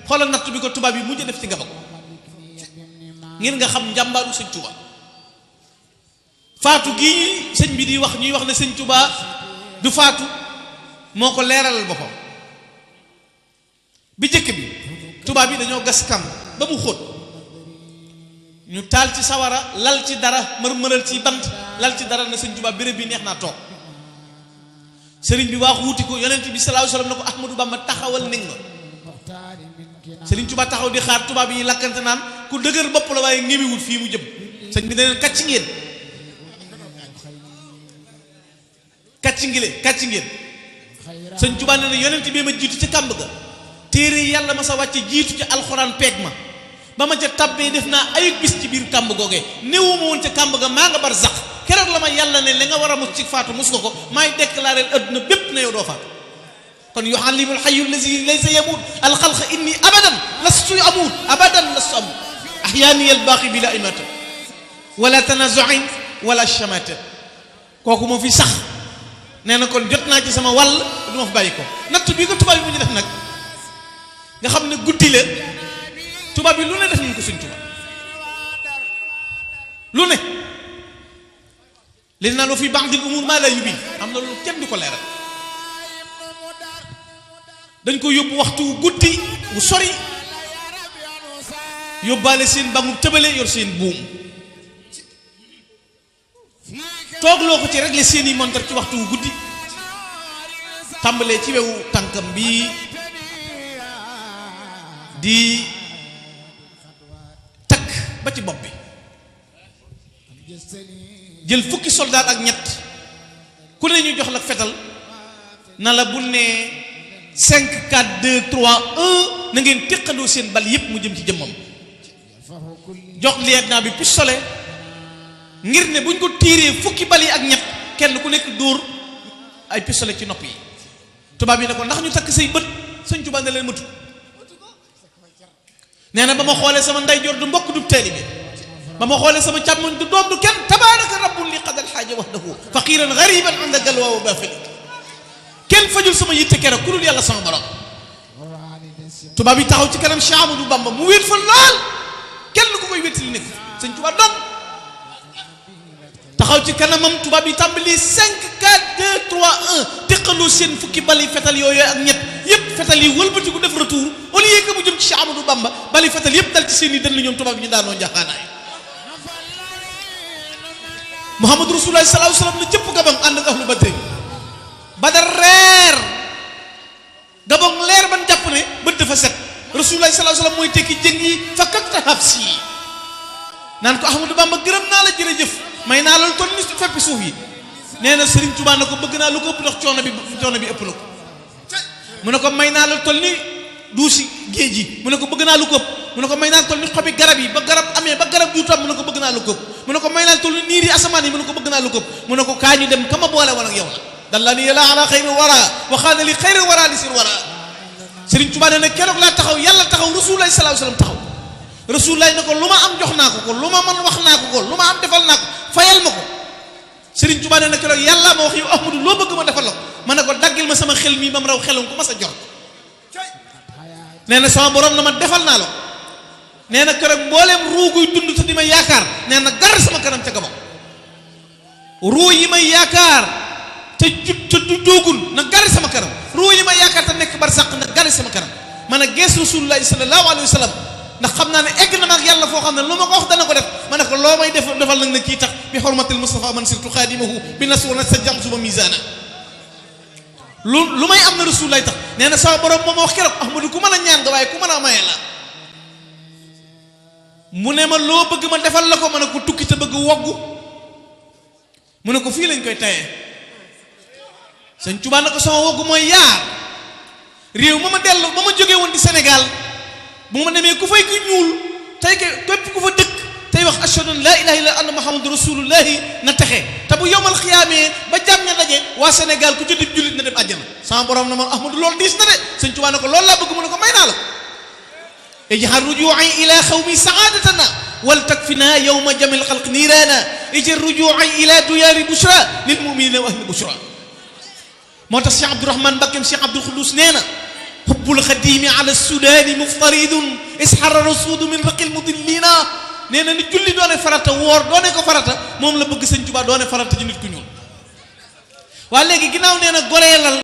xoolal natt bi ko tubaab yi mujj def ci Gabon ngeen nga xam njàmbaaru sëñ Touba faatu gii sëñ bi di wax ñuy wax ne sëñ Touba du faatu moo ko leeralal boppam bi jëkk bi tubaab yi dañoo gas kam ba mu xóot ñu taal ci sawara lal ci dara mër-mëral ci bant lal ci dara ne sëñ Touba béréb bi neex naa toog sëriñ bi waax wuti ko yonent bi sallallahu alayhi wasallam ne ko Ahmadou Bamba taxawal ning ma sëriñ Touba taxaw di xaar tubaab yi lakkante naan ku dëgër bopp la waaye ngémiwut fii mu jëm sëñ bi ne leen kàcc ngeen sëñ Touba ne yonent bi ma jiitu ci kàmb ga téere yàlla ma sa wàcce jiitu ci alxuraan peeg ma ba ma ca tabbee def naa ay bis ci biir kàmb googee néewu ma woon ca kàmb ga maa nga bar sax keroog la ma yàlla ne li nga war a mus ci faatu mus nga ko maay déclaré adduna bépp ne yow doo faatu kon yuhallimu alxayu allazi laysa yamut alxalqa inni abadan lastu amut abadan lastu amut ahyaani albaqi bila imata wala tanazuin wala chamata kooku moo fi sax nee na kon jot naa ci sama wàll du ma fi bàyyi ko natt bii ko tubaab yi mu ñu def nag nga xam ne guddi la tubaab yi lu ne def nañ ko suñ tubaab lu ne li naan wa fi ba'dil umur maa la yubin am na lu kenn du ko leeral dañ ko yóbbu waxtu guddi bu sori yóbbaale seen bangu tëbale yor seen buum toogloo ko ci régler seeni montar ci waxtu guddi tàmbalee ci wewu tànkam bi di takk ba ci bopp bi jël fukki soldat ak ñett ku ne ñu jox la fetal na la bul ne 5 4 2 3 1 na ngeen teqandoo seen bal yépp mu jëm ci jëmmam jox lieutenant bi pistolet ngir ne buñ ko tiiree fukki bal yi ak ñett kenn ku nekk dóor ay pistolet ci nopp yi tubaab yi ne ko ndax ñu takk say bët sëñ Tuubaa ne leen matu nee na ba ma xoolee sama ndeyjoor du mbokk du taalibe ba ma xoolee sama càmmoñ du doom du kenn tabaaraka rabbun li qadal xaaja wahdahu faqiran gariban anda galwa wa bafili kenn fajul sama yitte keroog ku dul yàlla sama borom tubaab yi taxaw ci kanam Cheikh Amadou Bamba mu wéet fa lool kenn ku koy wéttali nekk sëñ Tuubaa dong taxaw ci kanamam tubaab yi tàmbali 5 4 2 3 1 teqaloo seen fukki bali fetal yooyu ak ñett yëpp fetal yi wëlbati ku def retour au lieu que mu jëm ci Cheikh Amadou Bamba bali fetal yëpp dal ci seen i dënn ñoom tubaab yi ñu daanoo njaxaanaay Muhammadu Rasulullah sallallahu alayhi wasallam na jëpp Gabon ànd ak ahlu Badr Badar reer Gabon leer ban jàpp ne bët dafa set Rasulullah sallallahu alayhi wasallam mooy tekki jën yi fakkakta habsi naan ko Ahmadou Bamba gërëm naa la jërëjëf may naa la lu toll ni feppi suuf yi nee na Serigne Touba na ko bëgg naa lu ko ëpp ndax coono bi ëpp na ko mu ne ko may naa la lu toll ni duusi géej gi mu ne ko bëgg naa lu ko ëpp mu ne ko may naa lu toll ni xobi garab yi ba garab amee ba garab juutam mu ne ko bëgg naa lu ko ëpp mu ne ko may naa lu toll ni niir yi asamaan yi mu ne ko bëgg naa lu ko ëpp mu ne ko kaa ñu dem kama boole woon ak yow la dallani yàlla ala xayri wara waxaana li xayri wara li sir wara Serigne Touba nee na keroog laa taxaw yàlla taxaw Rasulullah sallallahu alayhi wasallam taxaw Rasulullah ne ko lu ma am jox naa ko lu ma mën wax naa ko lu ma am defal naa ko fayal ma ko Serigne Touba nee na keroog yàlla ma wax yow Ahmadou loo bëgg ma defal la ko ma ne ko daggil ma sama xel mii ba mu raw xelum ko ma sa jor nee na sama borom na ma defal naa la ko nee na keroog mbooleem ruu guy dund te di ma yaakaar nee na gar sama kanam ca Gabon ruu yi may yaakaar te du doogul na gar sama kanam ruu yi may yaakaar te nekk bar sàq na gar sama kanam man a gees Rasulullah sallallahu alayhi wa sallam ndax xam naa ne egg na ma ak yàlla foo xam ne lu ma ko wax dana ko def ma ne ko loo may defal nag na kii tax bi xormatil Mustafa man sirtu xaadimahu bi nas wa na sa jam suba misana lu may am na Rasulullah tax nee na sama borom moom ma wax keroog Ahmadou ku mën a ñaan nga waaye ku mën a maye la mu ne ma loo bëgg ma defal la ko ma ne ko tukki te bëgg woggu mu ne ko fii lañ koy tayee sëñ Tuubaa na ko sama woggu mooy yaar réew ma ma dellu ba ma jógee woon di Sénégal bu ma demee ku fay ku ñuul tey képp ku fa dëkk tey wax ashhadu an laa ilaaha illa anna muhammadu rasulullahi na texe te bu yowmal xiyaamee ba jàmm ña daje waa Sénégal ku jënd jullit na dem àjjana sama borom na man Ahmadu loolu diis na de sëñ Tuubaa ne ko loolu laa bëgg mu ne ko may naa la ko ij'al rujuu'i ila xawmi saadatana wal takfina yawma jamil xalq niiraana ij'al rujuu'i ila diyaari bushra lil mu'minina wa ahli bushra moo tax Cheikh Abdourahmane Mbakkeem Cheikh Abdoul Khoudous nee na xubbul xadimi ala sudaani muftaridun isxara rasudu min raqil mudillina nee na ni julli doone farata woor doone ko farata moom la bëgg sëñ Tuubaa doone farata ci nit ku ñuul waa léegi ginnaaw nee na goreelal